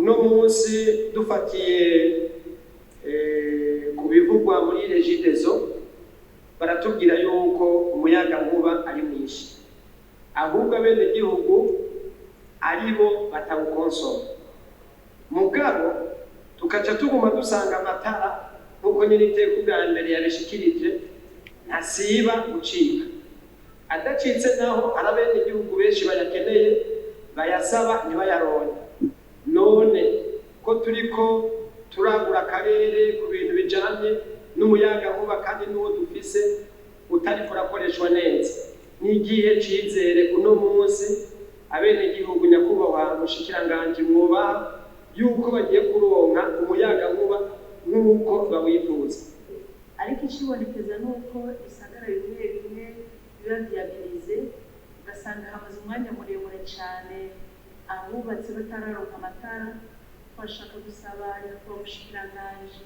Uno munsi, dufatiye ku bivugwa muri Regideso, baratubwira yuko umuyagankuba ari mwinshi, ahubwo abenegihugu ari bo batawukonsoma. Mugabo tukaca tuguma dusanga amatara, nk'uko nyine iteka ubwa mbere yabishikirije, ntasiba gucika. Adacitse naho, hari abenegihugu benshi bayakeneye, bayasaba ntibayaronke. None ko turiko turagura akarere ku bintu bijanye n'umuyagankuba, kandi n'uwo dufise utariko urakoreshwa neza, n'igihe cizere uno munsi abenegihugu, nyakubahwa mushikiranganji, mwubaha, yuko bagiye kuronka umuyagankuba nk'uko bawifuza? Ariko ikibonekeza ni uko ibisagara bimwe bimwe biba viabilisés, ugasanga hamaze umwanya muremure cyane abubatse batararonka amatara. Twashaka gusaba nyakubahwa mushikiranganji.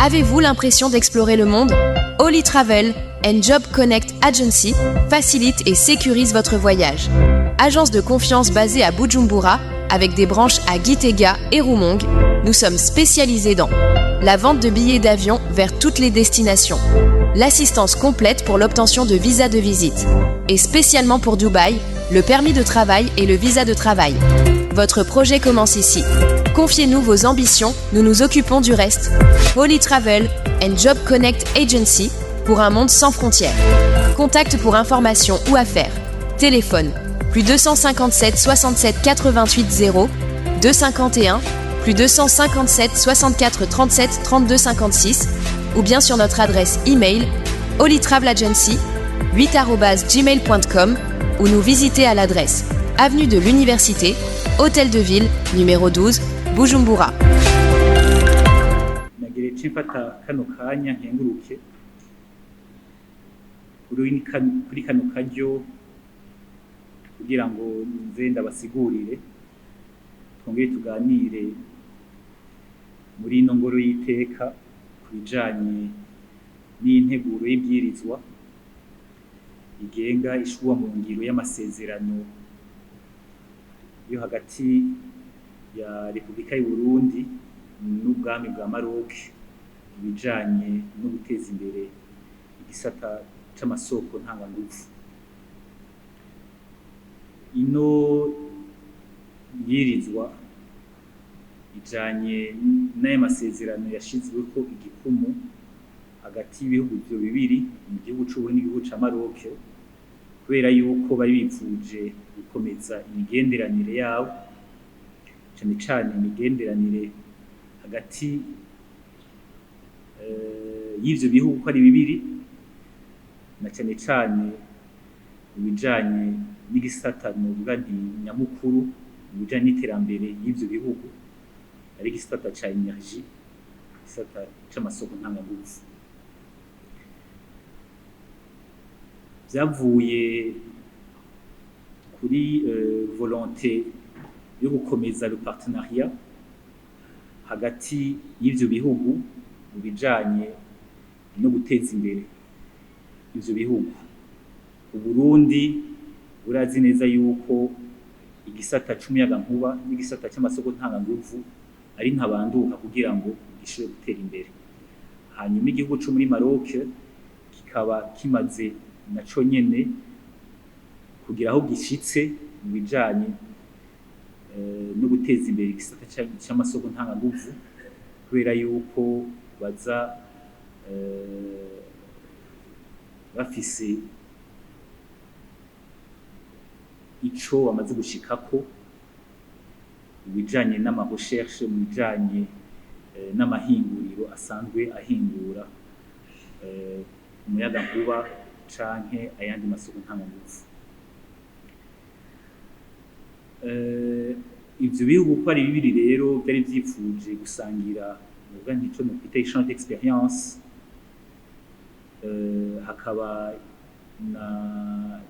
Avez-vous l'impression d'explorer le monde? Holy Travel and Job Connect Agency facilite et sécurise votre voyage. Agence de confiance basée à Bujumbura, avec des branches à Gitega et Rumonge, nous sommes spécialisés dans la vente de billets d'avion vers toutes les destinations, l'assistance complète pour l'obtention de visas de visite, et spécialement pour Dubaï, le permis de travail et le visa de travail. Votre projet commence ici. Confiez-nous vos ambitions, nous nous occupons du reste. Holy Travel and Job Connect Agency, pour un monde sans frontières. Contact pour information ou affaires. Téléphone: +257 67 88 0 251, +257 64 37 32 56 ou bien sur notre adresse email holytravelagency8@gmail.com ou nous visiter à l'adresse avenue de l'Université, Hôtel de Ville, numéro 12, Bujumbura. Nagire nce mfata kano kanya nkenguruke kuri kano karyo kugira ngo nze ndabasigurire, twongere tuganire muri ino ngoro y'iteka ku bijanye n'integuro y'ibwirizwa igenga ishirwa mu ngiro y'amasezerano yo hagati ya Repubulika y'u Burundi n'Ubwami bwa Maroc, ibijanye no guteza imbere igisata c'amasoko ntanganguvu. Ino bwirizwa ijanye n'aya masezerano yashizweko igikumu hagati y'ibihugu ivyo bibiri, mu gihugu c'Uburundi n'igihugu ca Maroc, kubera yuko bari bipfuje gukomeza imigenderanire yabo, cane cane imigenderanire hagati y'ivyo bihugu uko ari bibiri, na cane cane mu bijanye n'igisata novuga nti nyamukuru mu bijanye n'iterambere y'ivyo bihugu, ari igisata ca énergie, igisata c'amasoko ntanganguvu. Vyavuye kuri volonté yo gukomeza le partenariat hagati y'ivyo bihugu mu bijanye no guteza imbere ivyo bihugu. Uburundi burazi neza yuko igisata c'umuyagankuba n'igisata c'amasoko ntanganguvu ari ntabanduka kugira ngo gishobore gutera imbere. Hanyuma igihugu co muri Maroc kikaba kimaze naco nyene kugira aho gishitse mu bijanye no guteza imbere igisata c'amasoko ntanganguvu, kubera yuko baza bafise ico bamaze gushikako mu bijanye n'ama recherche, mu bijanye n'amahinguriro asanzwe ahingura umuyagankuba canke ayandi masoko ntanganguvu. Ivyo bihugu uko ari bibiri rero vyari vyipfuje gusangira, novuga nti ico nokwita échange d'expérience, hakaba na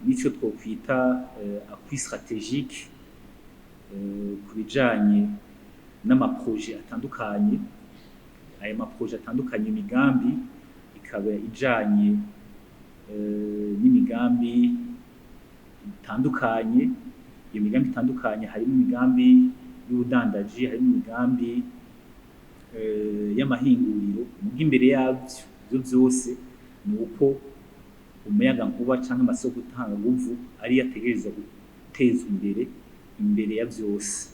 n'ico twokwita appui stratégique ku bijanye n'ama projets atandukanye. Ayo ma projets atandukanye, imigambi ikaba ijanye n'imigambi. imigambi itandukanye. Iyo migambi itandukanye harimo imigambi y'ubudandaji, harimo imigambi y'amahinguriro. Muga imbere yavyo ivyo vyose ni uko umuyagankuba canke amasoko ntanganguvu ariyo ategerezwa gutezwa imbere imbere ya vyose.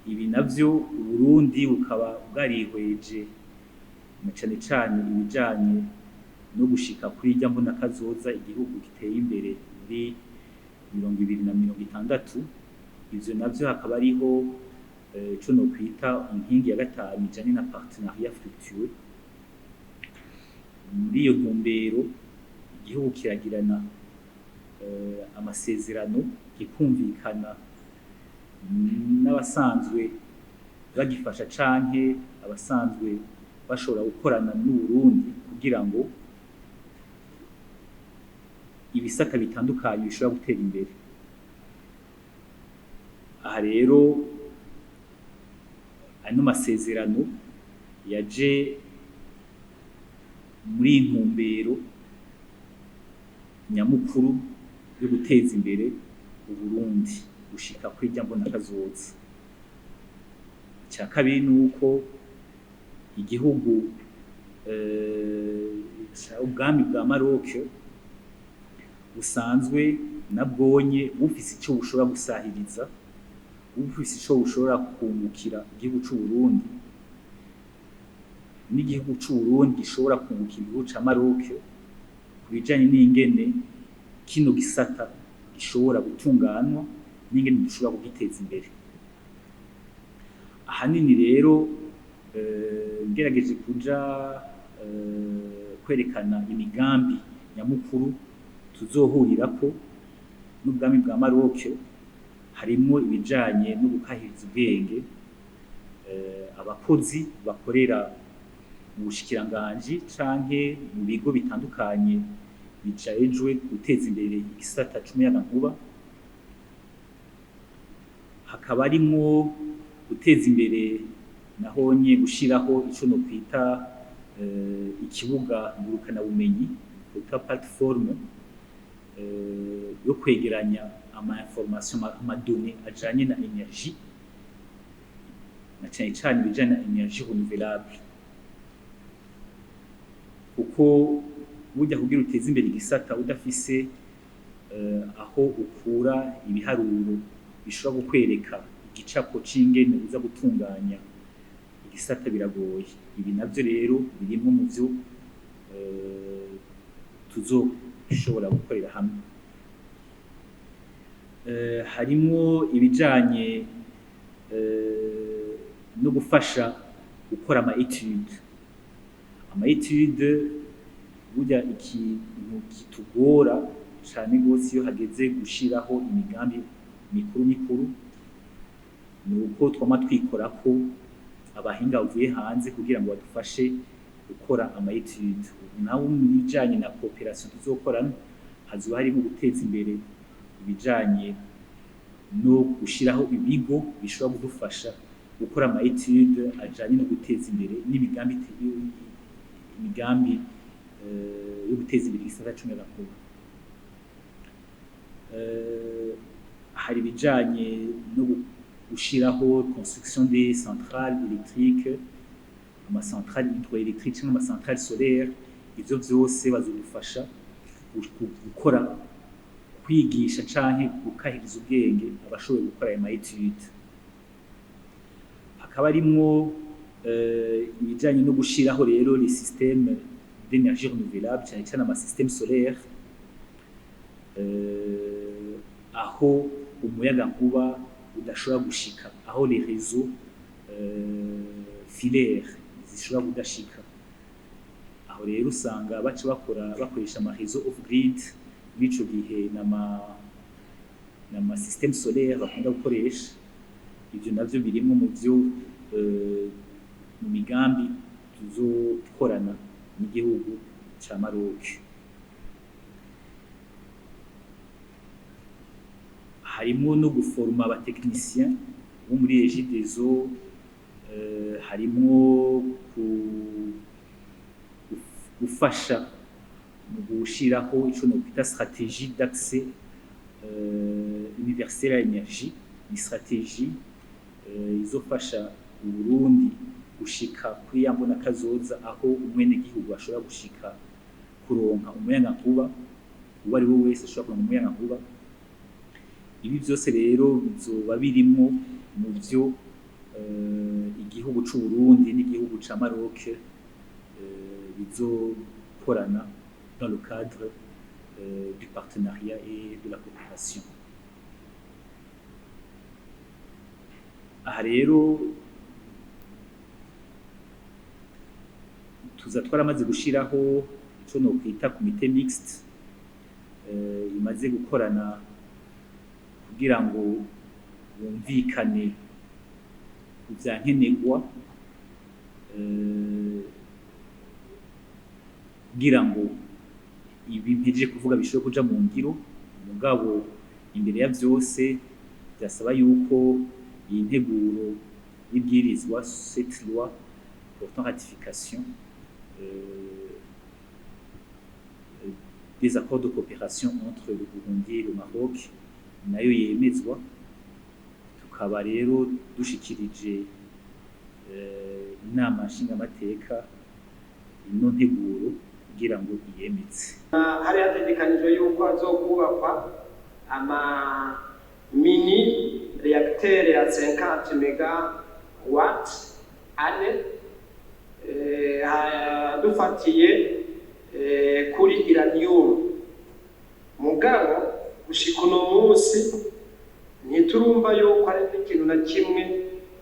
Ibi navyo Uburundi bukaba bwarihweje na cane cane ibijanye no gushika kuri irya mbonakazoza, igihugu giteye imbere muri 2060. Ivyo navyo hakaba hariho ico nokwita inkingi ya gatanu ijanye na partenariat fructueux. Muri iyo ntumbero igihugu kiragirana amasezerano, kikumvikana n'abasanzwe bagifasha canke abasanzwe bashobora gukorana n'Uburundi kugira ngo ibisata bitandukanye bishobora gutera imbere. Aha rero ano masezerano yaje muri iyi ntumbero nyamukuru yo guteza imbere Uburundi gushika kuri irya mbonakazoza. Ica kabiri ni uko igihugu, ubwami bwa Maroc, busanzwe nabwonye bufise ico bushobora gusahiriza, bufise ico bushobora kungukira igihugu c'Uburundi, n'igihugu c'Uburundi gishobora kungukira igihugu ca Maroc ku bijanye n'ingene kino gisata gishobora gutunganwa n'ingene dushobora kugiteza imbere. Ahanini rero ngerageje kuja kwerekana imigambi nyamukuru tuzohurirako n'ubwami bwa Maroc, harimwo ibijanye no gukahiriza ubwenge abakozi bakorera mu bushikiranganji canke mu bigo bitandukanye bijejwe guteza imbere igisata c'umuyagankuba. Hakaba harimwo guteza imbere nahonye gushiraho ico nokwita ikibuga ngurukanabumenyi, twita plateforme yo kwegeranya ama information, ama données ajanye na énergie, na cane cane ibijanye na énergie renouvelable, kuko burya kugira uteze imbere igisata udafise aho ukura ibiharuro bishobora kukwereka igicapo c'ingene uza gutunganya igisata biragoye. Ibi navyo rero birimwo mu vyo tuzoshobora gukorera hamwe. Harimwo ibijanye no gufasha gukora ama étude. Ama étude, burya ikintu kitugora cane gose iyo hageze gushiraho imigambi mikuru mikuru ni uko twama twikorako abahinga bavuye hanze kugira ngo badufashe gukora ama étude. Naho mu bijanye na coopération tuzokorana hazoba harimwo guteza imbere ibijanye no gushiraho ibigo bishobora kudufasha gukora ama étude ajanye no guteza imbere n'imigambi, imigambi yo guteza imbere igisata c'umuyagankuba. Hari ibijanye no gushiraho construction des centrales électriques, ama centrales hydroélectriques canke ama centrales solaires. Ivyo vyose bazodufasha gukora, kwigisha canke gukahiriza ubwenge abashoboye gukora ayo ma étude. Hakaba harimwo ibijanye no gushiraho rero les systèmes d'énergie renouvelable, cane cane ama système solaire, aho umuyagankuba udashobora gushika, aho les réseaux filaires zishobora kudashika. Aho rero usanga baca bakora bakoresha ama réseau off grid. Muri ico gihe n'ama système solaire bakunda gukoresha. Ivyo navyo birimwo mu vyo mu migambi tuzokorana n'igihugu ca Maroc. Harimwo no guforma aba techniciens bo muri Regideso, harimwo gufasha Mu gushiraho ico nokwita stratégie d'accès universel à l'énergie, ni stratégie izofasha Uburundi gushika kuri ya mbona kazoza aho umwenegihugu ashobora gushika kuronka umuyagankuba, uwo ari we wese ashobora kuronka umuyagankuba. Ibi vyose rero bizoba birimwo mu vyo igihugu c'u Burundi n'igihugu ca Maroc bizokorana dans le cadre du partenariat et de la coopération. Aha rero tuza twaramaze gushiraho ico nokwita comité mixte imaze gukorana kugira ngo bumvikane ku vya nkenerwa kugira ngo ibi mpejeje kuvuga bishobore kuja mu ngiro. Mugabo imbere ya vyose vyasaba yuko iyi nteguro y'ibwirizwa, cette loi portant ratification des accords de coopération entre le Burundi et le Maroc, nayo yemezwa. Tukaba rero dushikirije inama nshingamateka ino nteguro kugira ngo iyemeze. Hari hategekanijwe yuko hazokubakwa ama mini réacteur ya 50 megawatt ane, dufatiye kuri uranium. Mugabo gushika uno munsi ntiturumva yuko hari n'ikintu na kimwe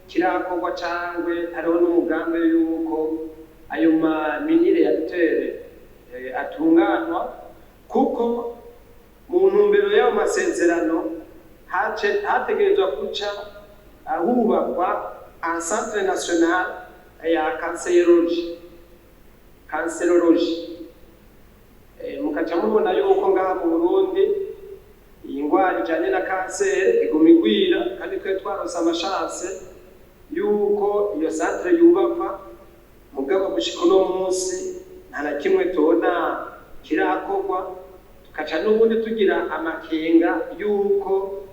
kirakorwa cangwe hariho n'umugambi yuko ayo ma mini réacteur atunganwa, kuko mu ntumbero y'ayo masezerano hategerezwa guca hubakwa un centre national ya cancérologie. Mukaca mubona yuko ngaha mu Burundi iyi ngwara ijanye na kanseri iguma igwira, kandi twe twaronse amashanse yuko iyo centre yubakwa, mugabo gushika uno munsi nta na kimwe tubona kirakorwa. Tukaca n'ubundi tugira amakenga yuko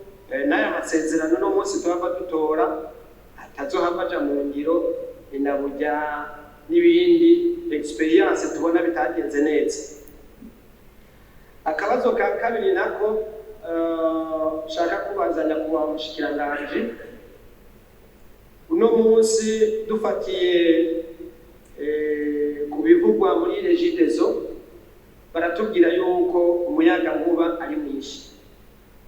n'aya masezerano no munsi tuhava dutora atazohava aja mu ngiro, ni na burya n'ibindi experience tubona bitagenze neza. Akabazo ka kabiri nako nshaka kubaza nyakubahwa mushikiranganji, uno munsi dufatiye ku bivugwa muri Regideso, baratubwira yuko umuyagankuba ari mwinshi,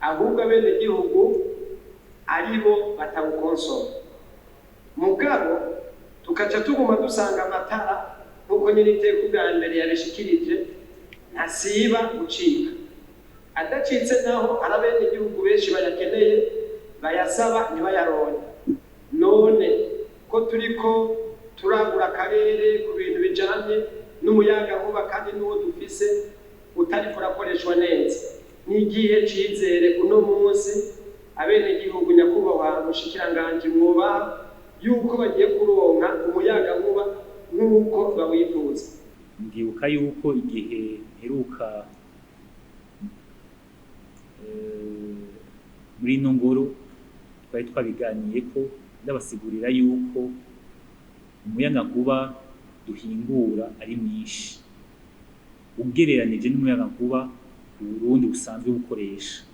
ahubwo abenegihugu aribo batawukonsoma. Mugabo tukaca tuguma dusanga amatara nk'uko nyine iteka ubwa mbere yabishikirije ntasiba gucika. Adacitse naho hari abenegihugu benshi bayakeneye bayasaba ntibayaronke. None ko turiko turagura akarere ku bintu bijanye n'umuyagankuba kandi n'uwo dufise utariko urakoreshwa neza, n'igihe cizere uno munsi abenegihugu nyakubahwa mushikiranganji mwubaha yuko bagiye kuronka umuyagankuba nk'uko bawifuza? Ndibuka yuko igihe mperuka muri ino ngoro twari twabiganiye ko ndabasigurira yuko umuyagankuba duhingura ari mwinshi ugereranije n'umuyagankuba Uburundi busanzwe bukoresha,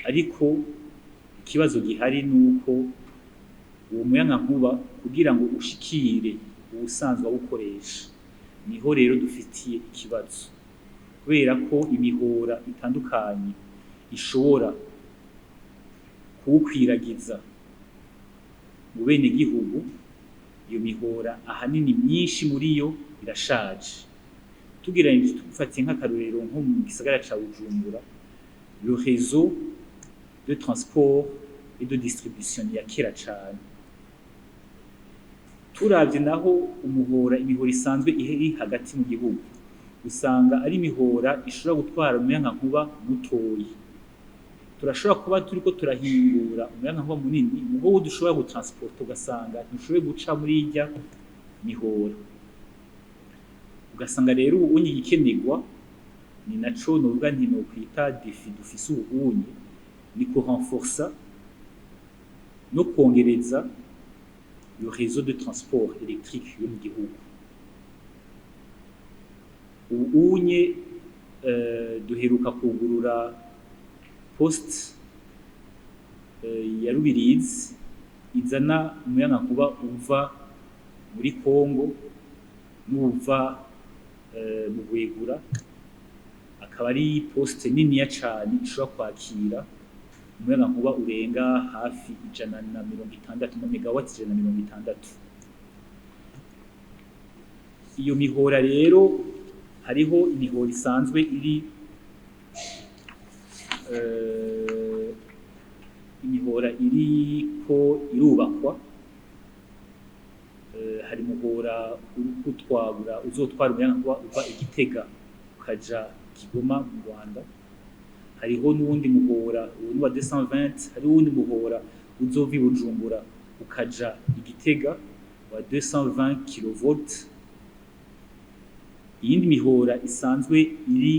ariko ikibazo gihari nuko uwo muyagankuba kugira ngo ushikire ubusanzwe awukoresha, niho rero dufitiye ikibazo, kubera ko imihora itandukanye ishobora kuwukwiragiza mu benegihugu. Iyo mihora ahanini myinshi muri yo irashaje. Tugereranije tufatiye nk'akarorero nko mu gisagara ca Bujumbura, le réseau de transport et de distribution ni ya kera cane. Turavye naho umuhora, imihora isanzwe iri hagati mu gihugu, usanga ari imihora ishobora gutwara umuyagankuba mutoyi. Turashobora kuba turiko turahingura umuyagankuba munini, mugabo dushobora gutransporta ugasanga ntushoboye guca muri irya mihora. Ugasanga rero ubunye igikenerwa, ni naco novuga nti nokwita défi dufise ubunye, ni ku renforcer no kongereza le réseau de transport électrique yo mu gihugu. Ubunye duheruka kugurura poste ya Rubirizi izana umuyagankuba uva muri Congo n'uva mu Bwegura, akaba ari poste niniya cane ishobora kwakira umuyagankuba urenga hafi 160, ama megawatts 160. Iyo mihora rero, hariho imihora isanzwe iri, imihora iriko irubakwa. Hari umuhora uriko utwagura, uzotwara umuyagankuba uva i Gitega ukaja Kigoma mu Rwanda. Hariho n'uwundi muhora, uwo ni uwa 220. Hariho uwundi muhora uzova i Bujumbura ukaja i Gitega wa 220 kilovolt. Iyindi mihora isanzwe iri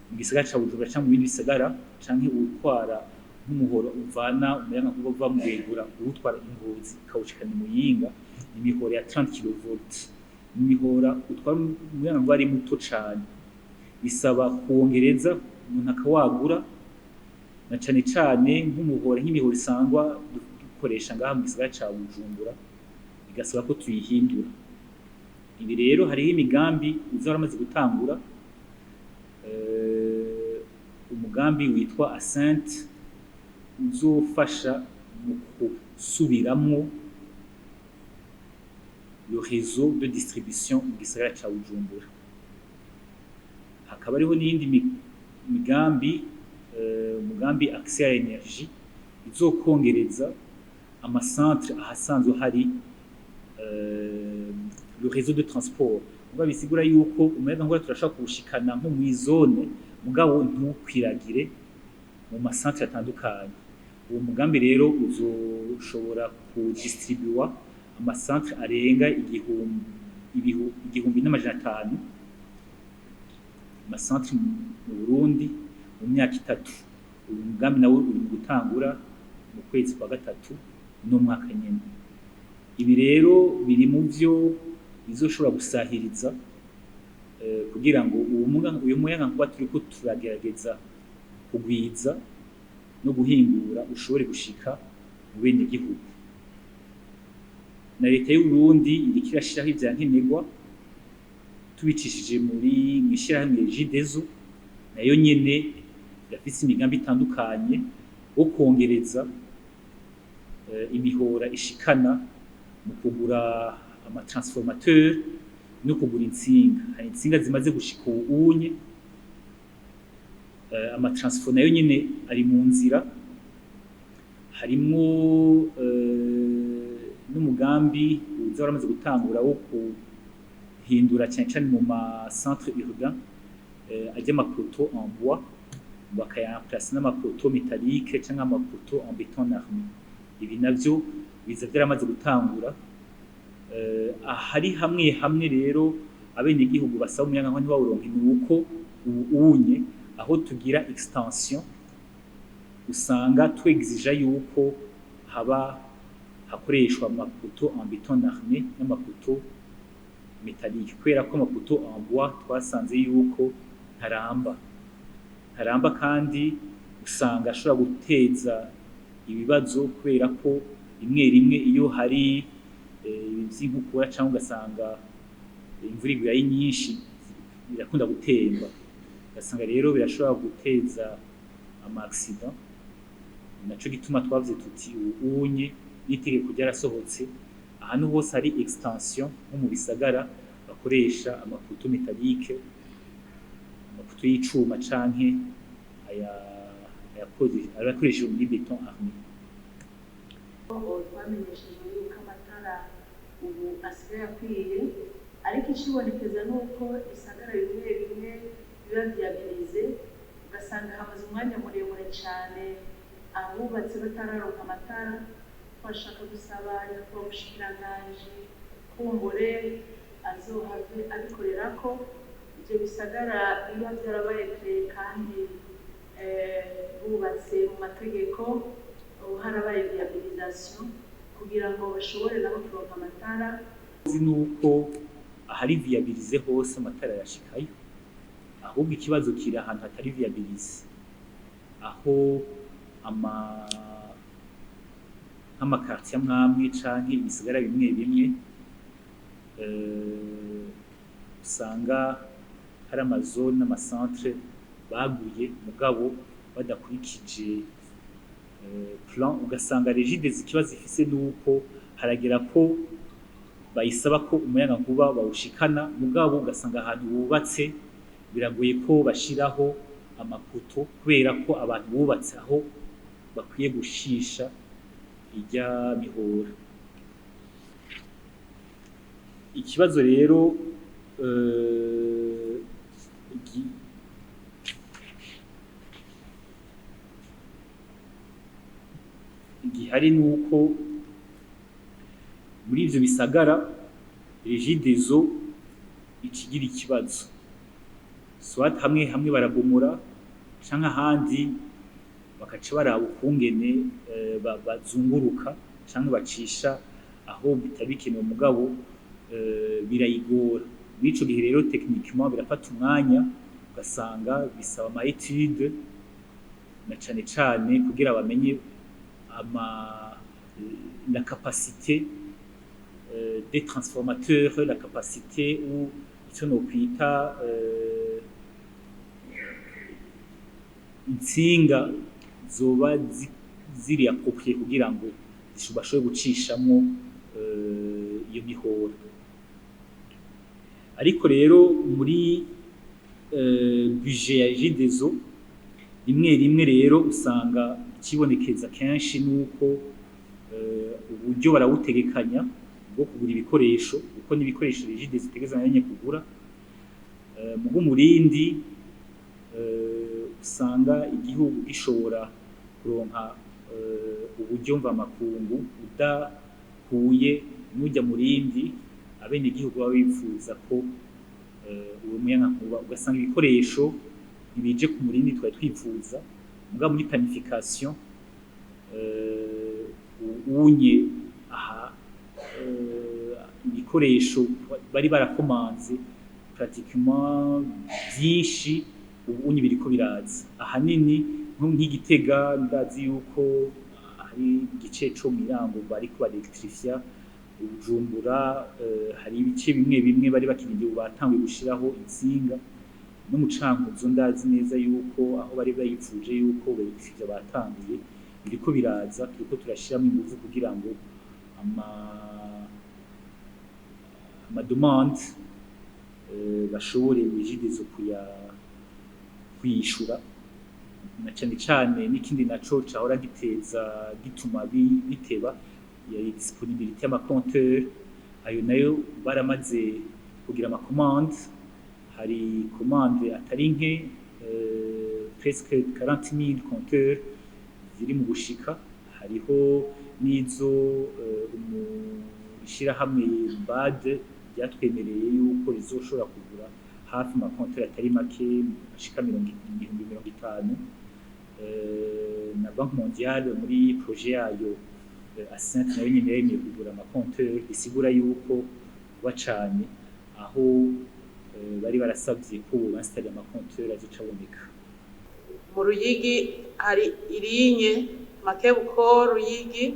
mu gisagara ca Bujumbura canke mu bindi bisagara, canke uwutwara nk'umuhora uvana umuyagankuba uva mu Bwegura uwutwara i Ngozi ukawushikana i Muyinga, ni imihora ya 30 kilovolt. Imihora utwara umuyagankuba ari muto cane, bisaba kuwongereza, umuntu akawagura, na cane cane nk'umuhora, nk'imihora isangwa dukoresha ngaha mu gisagara ca Bujumbura, bigasaba ko tuyihindura. Ibi rero hariho imigambi uza waramaze gutangura, umugambi witwa Ascent uzofasha mu gusubiramwo le réseau de distribution mu gisagara ca Bujumbura. Hakaba hariho n'iyindi migambi, umugambi Accès à l'énergie, izokongereza ama centre ahasanzwe hari le réseau de transport. Mugabo bisigura yuko umuyagankuba turashobora kuwushikana nko mw'izone, mugabo ntukwiragire mu ma centre atandukanye. Uwo mugambi rero uzoshobora kudistribuwa ama centre arenga 1500, ama centre mu Burundi, mu myaka 3. Uyu mugambi nawo uri mu gutangura mu kwezi kwa gatatu no mwaka nyene. Ibi rero biri mu vyo bizoshobora gusahiriza kugira ngo uyu muyagankuba turiko turagerageza kugwiza no guhingura ushobore gushika mu bene gihugu. Na leta y'u Burundi iriko irashiraho ivya nkenerwa, tubicishije muri mw'ishirahamwe Regideso, nayo nyene irafise imigambi itandukanye wo kongereza imihora ishikana, mu kugura ama transformateur no kugura intsinga. Hari intsinga zimaze gushika ubunye, ama transfo nayo nyene ari mu nzira. Harimwo n'umugambi uza waramaze gutangura wo guhindura, cyane cyane mu ma centre urbain, ajya ama poteau en bois bakayamplasa n'ama poteau métallique canke ama poteau en béton armé. Ibi navyo biza vyaramaze gutangura. Ahari hamwe hamwe rero abenegihugu basaba umuyagankuba ntibawuronke, ni uko ubu unye aho tugira extension usanga twexija yuko haba hakoreshwa ama poteau en béton armé n'ama poteau métallique, kubera ko ama poteau en bois twasanze yuko ntaramba, ntaramba, kandi usanga ashobora guteza ibibazo, kubera ko rimwe rimwe iyo hari ivy'inkukura cyangwa ugasanga imvura iguye ari nyinshi, birakunda gutemba, ugasanga rero birashobora guteza ama accident. Naco gituma twavuze tuti ubu unye n'itegeko ryarasohotse, ahantu hose hari extension nko mu bisagara bakoresha ama poteau métallique, ama poteau y'icuma, canke aya ayakoreshejwe muri béton armé. Twamenyeshejwe yuko amatara ubu asigaye akwiye, ariko ikibonekeza ni uko ibisagara bimwe bimwe biba viabilisés, ugasanga hamaze umwanya muremure cyane abubatse batararonka amatara. Twashaka gusaba nyakubahwa umushikiranganji, kumbure Azohave abikorerako ivyo bisagara biba vyarabaye créé kandi bubatse mu mategeko, ubu harabaye viabilisation kugira ngo bashobore nabo kuronka amatara. Uzi nuko ahari viabilisé hose amatara yashikayo, ahubwo ikibazo kiri ahantu hatari viabilisé, aho ama nk'ama quartier amwe amwe canke ibisigara bimwe bimwe usanga hari ama zone n'ama centre baguye mugabo badakurikije plan, ugasanga Regideso ikibazo ifise nuko haragera ko bayisaba ko umuyagankuba bawushikana, mugabo ugasanga ahantu bubatse biragoye ko bashiraho amapoto kubera ko abantu bubatse aho bakwiye gushisha irya mihora. Ikibazo rero gihari nuko muri ivyo bisagara Regideso ikigira ikibazo, soit hamwe hamwe barabomora canke ahandi bakaca baraba ukungene bazunguruka canke bacisha aho bitari bikenewe, mugabo birayigora. Muri ico gihe rero, techniquement birafata umwanya, ugasanga bisaba ama étude na cane cane kugira bamenye ama la capacité des transformateurs, la capacité ou ico nokwita intsinga zoba ziri approprié kugira ngo bashobore gucishamwo iyo mihora. Ariko rero muri budget ya Regideso rimwe rimwe rero usanga ikibonekeza kenshi nuko uburyo barawutegekanya bwo kugura ibikoresho, kuko n'ibikoresho Regideso itegerezwa nayo nyene kugura, muga umurindi usanga igihugu gishobora kuronka uburyo mvamakungu udahuye n'urya murindi abenegihugu baba bipfuza ko uwo muyagankuba, ugasanga ibikoresho ntibije ku murindi twari twipfuza. Muga muri planification unye aha ibikoresho bari barakomanze pratiquement vyinshi ubu unye biriko biraza. Ahanini nk'igitega ndazi yuko hari igice co mw'irango bariko barelectrifia. Bujumbura hari ibice bimwe bimwe bari bakirindiye, ubu batanguye gushiraho intsinga. No mu Cankuzo ndazi neza yuko aho bari bayipfuje yuko belectrifia batanguye, biriko biraza. Turiko turashiramwo inguvu kugira ngo ama demande bashobore Regideso kuya kwishura. Na cane cane n'ikindi naco cahora giteza gituma biteba yari disponibilité y'ama compteur. Ayo nayo baramaze kugira ama commande, hari commande atari nke, presque 40 000 compteurs ziri mu gushika. Hariho n'izo ishirahamwe BAD ryatwemereye yuko rizoshobora kugura hafi ama compteur atari make ashika 50 000, na Banque mondiale muri projet yayo Ascent nayo nyene yaremeye kugura ama compteur. Bisigura yuko vuba cane aho bari barasavye ko bobainstalle ama compteur azoca aboneka. Mu Ruyigi hari irinye Makebuko Ruyigi,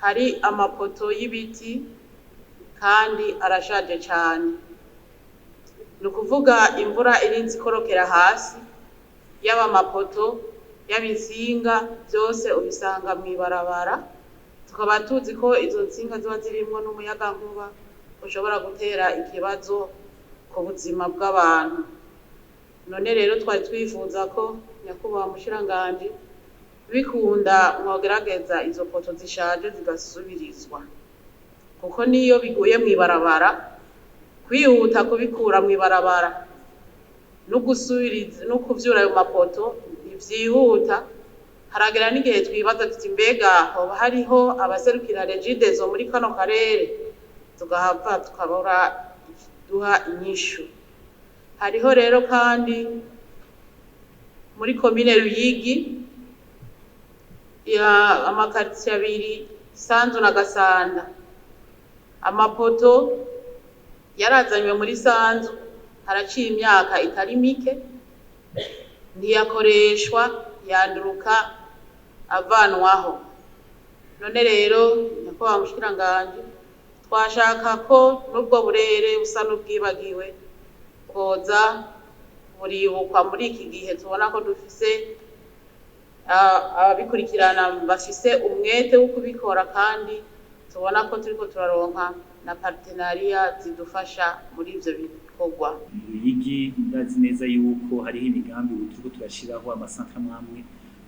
hari amapoto y'ibiti kandi arashaje cane. Ni ukuvuga imvura irinze ikorokera hasi, yaba amapoto, yaba intsinga, byose ubisanga mw'ibarabara. Tukaba tuzi ko izo ntsinga ziba zirimwo n'umuyagankuba ushobora gutera ikibazo ku buzima bw'abantu. None rero twari twifuza ko nyakubahwa mushikiranganji bikunda mwogerageza izo poto zishaje zigasubirizwa, kuko niyo biguye mw'ibarabara, kwihuta kubikura mw'ibarabara no gusubiriza no kuvyura ayo mapoto ntivyihuta. Haragera n'igihe twibaza tuti: mbega hoba hariho abaserukira Regideso muri kano karere? Tugahava tukabura duha inyishu. Hariho rero kandi muri komine Ruyigi ya amakaritsiye abiri, Sanzu na Gasanda. Amapoto yarazanywe muri Sanzu haraciye imyaka itari mike, ntiyakoreshwa, yanduruka avanwaho. None rero, nyakubahwa mushikiranganji, twashaka ko n'ubwo burere busa n'ubwibagiwe bwoza buribukwa muri iki gihe tubona ko dufise ababikurikirana bafise umwete wo kubikora, kandi tubona ko turiko turaronka na partenariat zidufasha muri ivyo bikorwa. Mu Ruyigi ndazi neza yuko hariho imigambi ubu turiko turashiraho, amasantere amwe amwe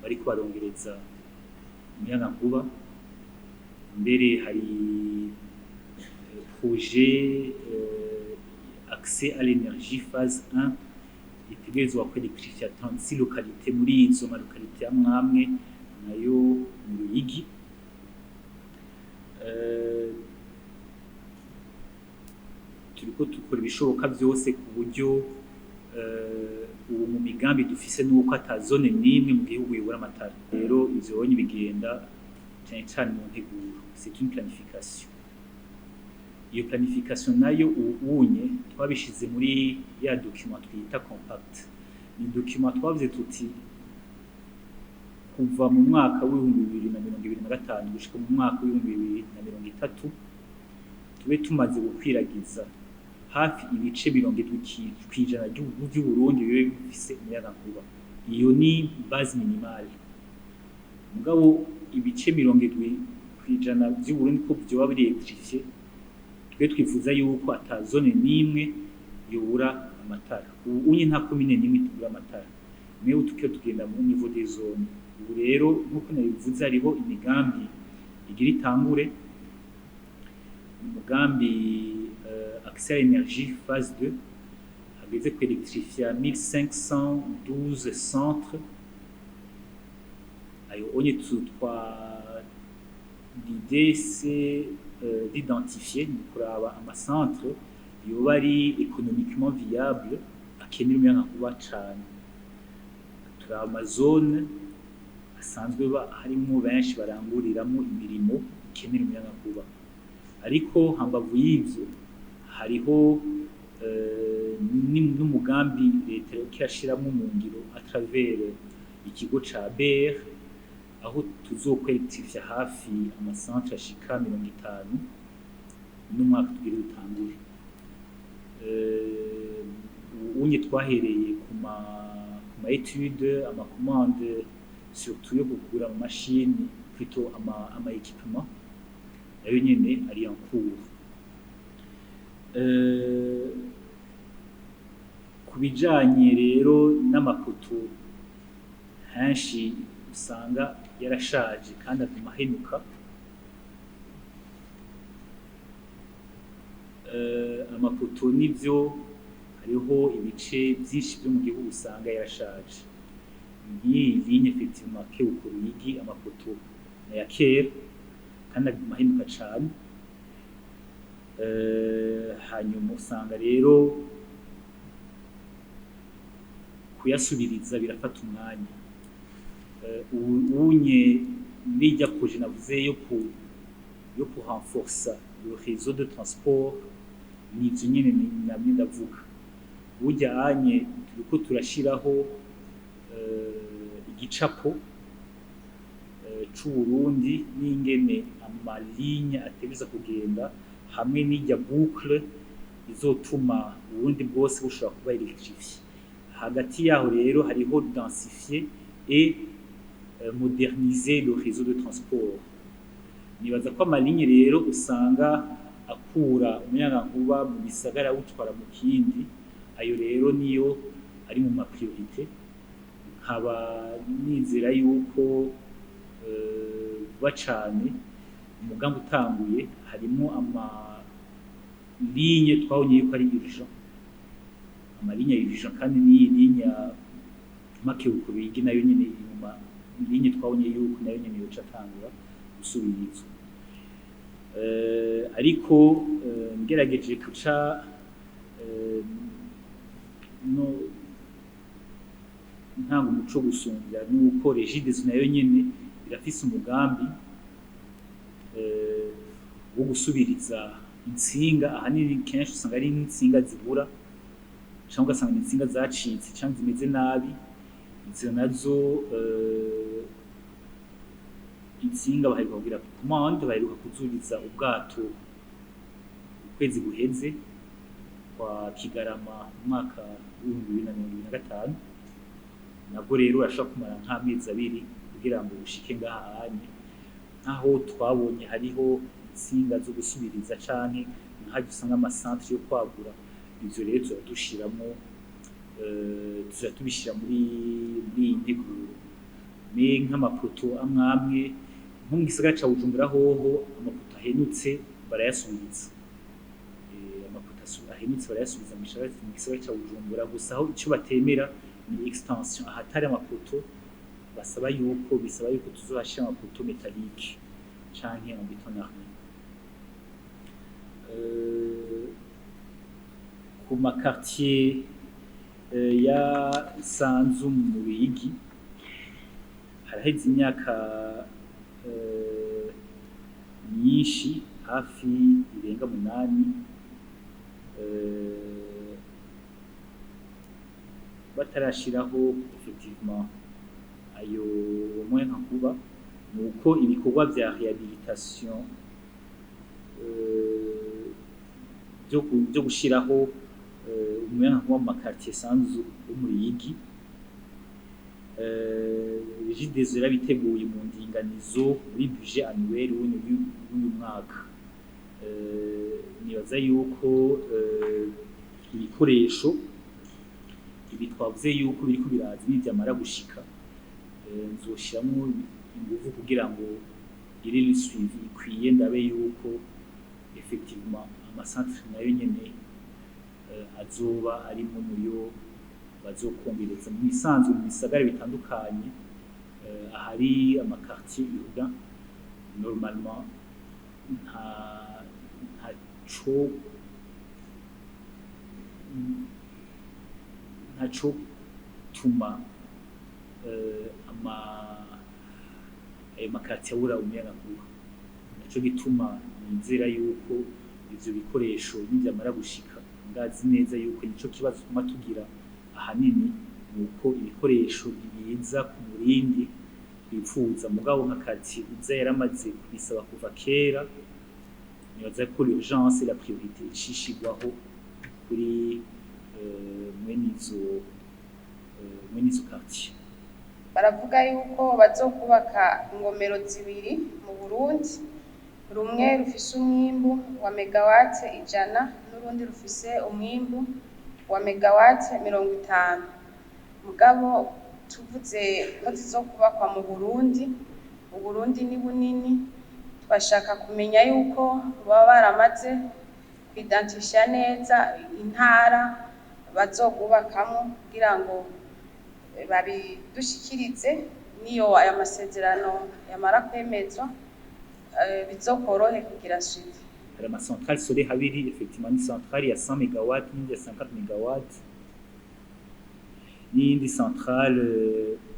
bariko barongereza umuyagankuba. Mbere hari projet accès à l'énergie phase 1 itegerezwa kw'électrifier 36 localités muri izo ma localités amwe amwe nayo mu Ruyigi. Turiko dukora ibishoboka vyose ku buryo ubu mu migambi dufise nuko ata zone n'imwe mu gihugu yobura amatara. Rero ivyo bonye bigenda cane cane mu nteguro, c'est une planification. Iyo planification nayo ubunye twabishize muri ya document twita compact. Ni document twavuze tuti kuva mu mwaka w'2025 gushika mu mwaka w'2030 tube tumaze gukwiragiza hafi ibice 70% vy'Uburundi bibe bifise umuyagankuba. Iyo ni base minimale. Mugabo ibice 70% vy'Uburundi ko vyoba biri électrifié, twe twifuza yuko ata zone n'imwe yobura amatara. Ubu unye nta komine n'imwe tubura amatara, mais tukiyo tugenda mu niveau des zones. Ubu rero, nk'uko nabivuze, hariho imigambi igira itangure, umugambi accès à l'énergie phase 2 hageze ku électrifier 1512 centres. Ayo onye twa l'idée, c'est d'identifier, ni kuraba amacentre yoba ari économiquement viable, akenera umuyagankuba cane. Turaba amazone asanzwe harimwo benshi baranguriramwo imirimo ikenera umuyagankuba. Ariko hambavu y'ivyo hariho n'umugambi leta iriko irashiramwo mu ngiro à travers ikigo ca BR, aho tuzokwelectrifia hafi amacentre ashika 50 n'umwaka tugire dutangure. Unye twahereye ku ma étude, ama commande, surtout yo kugura ama machine, plutôt ama équipement, nayo nyene ari en cours. Ku bijanye rero n'amapoto henshi usanga yarashaje kandi aguma ahenuka, amapoto nivyo, hariho ibice vyinshi vyo mu gihugu usanga yarashaje. Nk'iyi ligne effectivement Kebuko Ruyigi, amapoto aya kera kandi aguma ahenuka cane. Hanyuma usanga rero kuyasubiriza birafata umwanya. Ubu unye muri irya projet navuze yo ku renforcer le réseau de transport, nivyo nyene namye ndavuga. Burya anye turiko turashiraho igicapo c'Uburundi n'ingene amaligne ategerezwa kugenda, hamwe n'irya boucle izotuma Uburundi bwose bushobora kuba électrifié. Hagati yaho rero hariho densifier et moderniser le réseau de transport. Nibaza ko amalinye rero usanga akura umuyagankuba mu bisagara awutwara mu kindi, ayo rero niyo ari mu ma priorité. Nkaba nizera yuko vuba cane umugambi utanguye, harimo ama ligne twabonye yuko ari urgent, amalinye urgent, kandi n'iyi ligne ya Makebuko Ruyigi nayo nyene iri mu ma ligne twabonye yuko nayo nyene yoca atangura gusubirizwa. Ariko ngerageje kuca no ntanga umuco gusumbya, nuko Regideso nayo nyene irafise umugambi wo gusubiriza intsinga. Ahanini kenshi usanga ari nk'intsinga zibura, cyangwa ugasanga ni intsinga zacitse cyangwa zimeze nabi. Izo nazo intsinga baheruka kugira commande, baheruka kuzuriza ubwato ukwezi guheze kwa Kigarama mu mwaka w'2025. Nabwo rero urashobora kumara nk'amezi 2 kugira ngo ushike ngaha anye. Nkaho twabonye hariho intsinga zo gusubiriza canke nk'aho usanga ama centres yo kwagura, ivyo rero tuba dushiramo, tuza tubishira muri iyi nteguro. Mais nk'amapoto amwe amwe, nko mu gisagara ca Bujumbura hoho, amapoto ahenutse barayasubiriza. Amapoto ahenutse barayasubiza mu gisagara ca Bujumbura. Gusa aho ico batemera ni extension ahatari amapoto, basaba yuko bisaba yuko tuzohashira amapoto métallique canke en béton armé. Ku ma quartier ya Sanzu mu Ruyigi, haraheze imyaka myinshi, hafi irenga 8, batarashiraho effectivement ayo muyagankuba. Nuko ibikorwa vya réhabilitation vyo gushiraho umuyagankuba mu ma quartier Sanzu wo mu Ruyigi, Regideso yarabiteguye mu ndinganizo muri budget annuel w'uyu mwaka. Nibaza yuko ibikoresho ibi twavuze yuko biriko biraza, nivyamara gushika, nzoshiramwo inguvu kugira ngo iri suivi ikwiye, ndabe yuko effectivement ama centre nayo nyene azoba arimwo muyo bazokongereza. Mu bisanzwe, mu bisagara bitandukanye, ahari ama quartier urbain, normalement ntaco tuma ayo ma quartier abura umuyagankuba. Naco gituma nizera yuko ivyo bikoresho nivyamara gushika, ndazi neza yuko nico kibazo tuma tugira ahanini, nuko ibikoresho ntibiza ku murindi twipfuza. Mugabo nka quartier uza yaramaze kubisaba kuva kera, nibaza ko l'urgence et la priorité ishishigwaho kuri mwene izo quartier. Baravuga yuko bazokubaka ingomero zibiri mu Burundi, rumwe rufise umwimbu wa megawate 100 n'urundi rufise umwimbu wa megawate 50. Mugabo tuvuze ko zizokubakwa mu Burundi, Uburundi ni bunini. Twashaka kumenya yuko baba baramaze kwidantifya neza intara bazobwubakamwo kugira ngo babidushikirize, niyo aya masezerano yamara kwemezwa, bizokorohe kugira suivi. Hari ama centrale solaire abiri effectivement, ni centrale ya 100 MW n'indi ya 50 MW n'iyindi centrale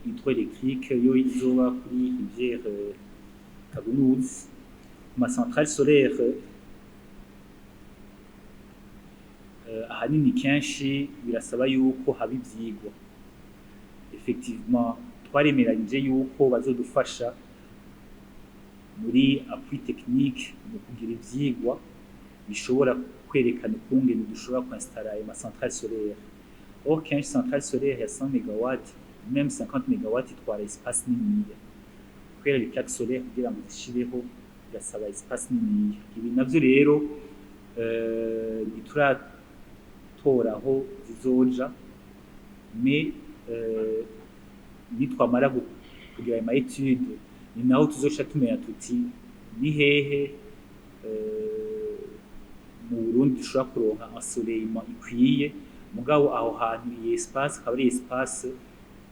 hydroélectrique yo izoba kuri rivière Kagunuzi. Ku ma centrale solaire, ahanini kenshi birasaba yuko haba ivyigwa. Effectivement, twaremeranyije yuko bazodufasha muri appui technique mu kugira ivyigwa bishobora kwerekana ukungene dushobora kwinstalla ayo ma centrale solaire. Or kenshi centrale solaire ya 100 MW, même 50 MW, itwara espace niniya, kubera les plaques solaires kugira ngo zishireho birasaba espace niniya. Ibi navyo rero ntituratora aho zizoja, mais nitwamara kugira ayo ma étude, ni naho tuzoca tumenya tuti ni hehe mu Burundi dushobora kuronka ensoleillement ikwiye. Mugabo aho hantu iyi espace akaba ari espace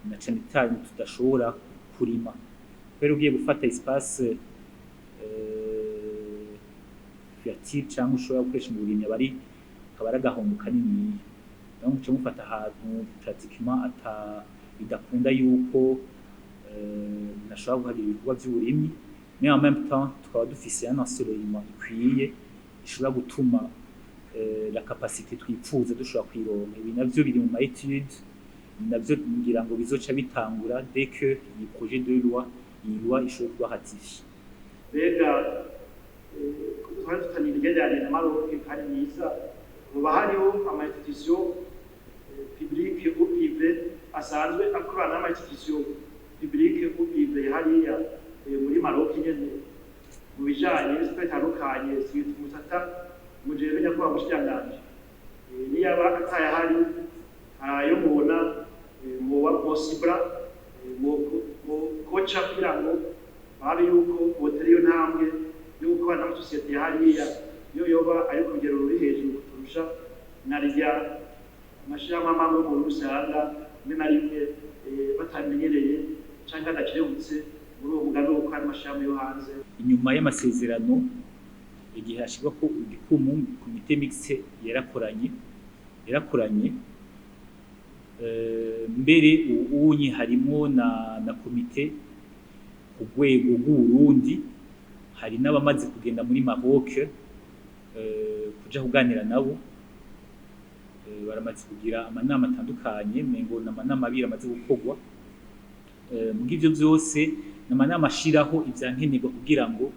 na cane cane tudashobora kurima, kubera ugiye gufata espace fertile cyangwa ushobora gukoresha mu burimyi, aba ari akaba ari agahombo kaniniya. Donc muca mufata ahantu pratiquement ata bidakunda yuko ntashobora kuhagira ibikorwa vy'uburimyi, mais en même temps tukaba dufise un ensoleillement ikwiye ishobora gutuma la capacité twipfuza dushobora kuyironka. Ibi navyo biri mu ma études, navyo ngira ngo bizoca bitangura dès que iyi projet de loi, iyi loi ishobora kuba ratifiée. Mbega ko twari dufitanye imigenderanire na Maroc kandi myiza, hoba hariho ama institution publique ou privé asanzwe akorana n'ama institution publique ou privé hariya muri Maroc nyene mu bijanye n'ibisata bitandukanye, surtout mu gisata mujejwe, nyakubahwa mushikiranganji? Niyaba atayahari, hari ayo mubona mwoba possible koca kugira ngo barabe yuko botera iyo ntambwe yo gukorana n'amasosiyete ya hariya, yo yoba ari ku rugero ruri hejuru kuturusha, na rya amashirahamwe amwe yo mu Burundi usanga rimwe na rimwe batamenyereye canke badakerebutse muri uwo mugambi wo gukorana n'amashirahamwe yo hanze? Inyuma y'amasezerano, igihe hashirwa ko igikumu, comité mixte yarakoranye. Mbere ubunye harimwo na komite ku rwego rw'Uburundi, hari n'abamaze kugenda muri Maroc kuja kuganira nabo. Baramaze kugira amanama atandukanye, mengo ni amanama abiri amaze gukorwa. Muga ivyo vyose ni amanama ashiraho ivyankenerwa kugira ngo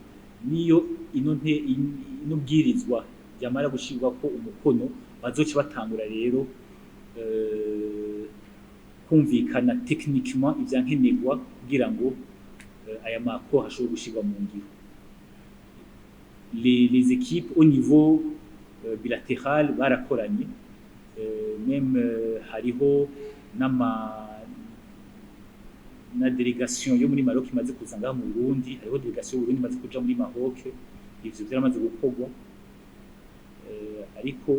niyo ino bwirizwa ryamara gushirwako umukono, bazoce batangura rero kumvikana techniquement ivyankenerwa kugira ngo aya mako ashobore gushirwa mu ngiro. Les équipes au niveau bilatéral barakoranye, même hariho n'ama na délégation yo muri Maroc imaze kuza ngaha mu Burundi, hariho délégation y'u Burundi imaze kuja muri Maroc. Ivyo vyaramaze gukorwa, ariko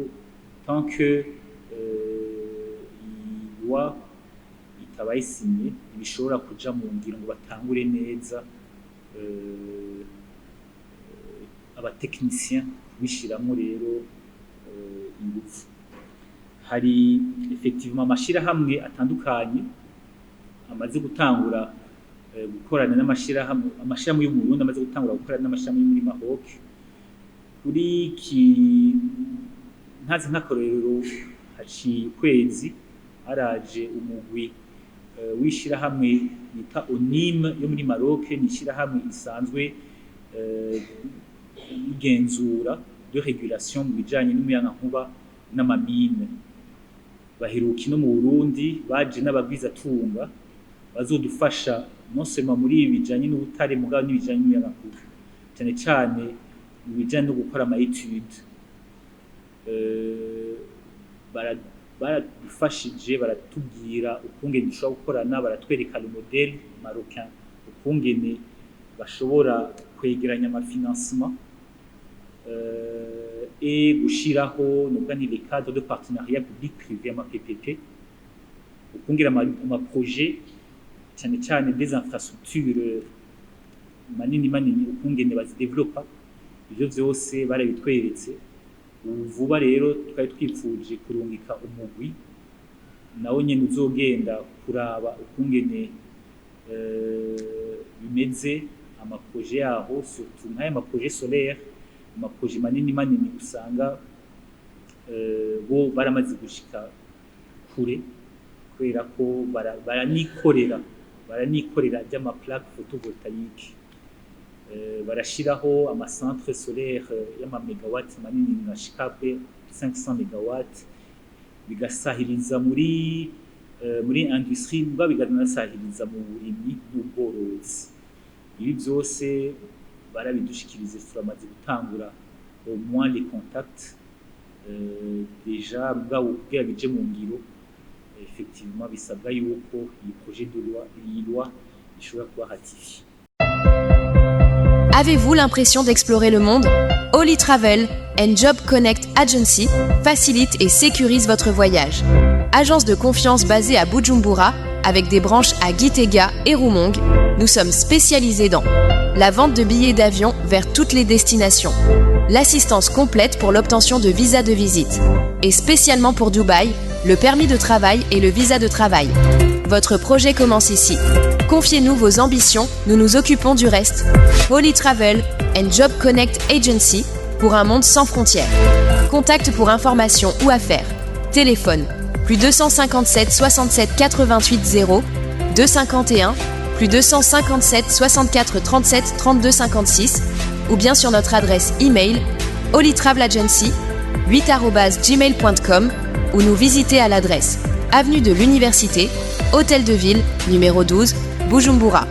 tant que iyi loi itabaye signée, ntibishobora kuja mu ngiro ngo batangure neza aba techniciens kubishiramwo rero ingufu. Hari effectivement amashirahamwe atandukanye amaze gutangura gukorana n'amashirahamwe, amashirahamwe yo mu Burundi amaze gutangura gukorana n'amashirahamwe yo muri Maroc. Kuri iki ntazi nk'akarorero, haciye ukwezi haraje umugwi w'ishirahamwe bita ONHYM yo muri Maroc. Ni ishirahamwe isanzwe igenzura de régulation mu bijanye n'umuyagankuba n'ama mines. Baheruka ino mu Burundi, baje n'abagwizatunga bazodufasha non seulement muri ibi bijanye n'ubutare, mugabo n'ibijanye n'umuyagankuba, cane cane mu bijanye no gukora ama études. Baradufashije, baratubwira ukungene dushobora gukorana, baratwereka le modèle marocain, ukungene bashobora kwegeranya ama financement et gushiraho novuga nti les cadres de partenariat public privé, ama PPP, ukungera ama projet, cyane cyane des infrastructures manini manini, ukungene bazidevelopa. Ivyo vyose barabitweretse. Ubu vuba rero twari twipfuje kurungika umugwi nawo nyene uzogenda kuraba ukungene bimeze ama projets yaho, surtout nk'aya ma projets solaire, ama projets manini manini usanga bo baramaze gushika kure, kubera ko baranikorera ry'ama plaque photovoltaïque, barashiraho ama centre solaire y'ama megawatts manini ashika kuri 500 megawatts, bigasahiriza muri industrie, mbwa bikanasahiriza mu burimyi n'ubworozi. Ibi byose barabidushikirize, turamaze gutangura au moins les contacts déjà, mugabo kugira bije mu ngiro, effectivement bisabwa yuko iyi projet de loi, iyi loi ishobora kuba ratifiée. Avez-vous l'impression d'explorer le monde? Oli Travel and Job Connect Agency facilite et sécurise votre voyage. Agence de confiance basée à Bujumbura, avec des branches à Gitega et Rumonge, nous sommes spécialisés dans la vente de billets d'avion vers toutes les destinations, L'assistance complète pour l'obtention de visas de visite. Et spécialement pour Dubaï, le permis de travail et le visa de travail. Votre projet commence ici. Confiez-nous vos ambitions, nous nous occupons du reste. Holy Travel and Job Connect Agency pour un monde sans frontières. Contact pour informations ou affaires. Téléphone plus 257 67 88 0 251 plus 257 64 37 32 56 ou bien sur notre adresse email holytravelagency8@gmail.com ou nous visiter à l'adresse avenue de l'Université, Hôtel de Ville, numéro 12, Bujumbura.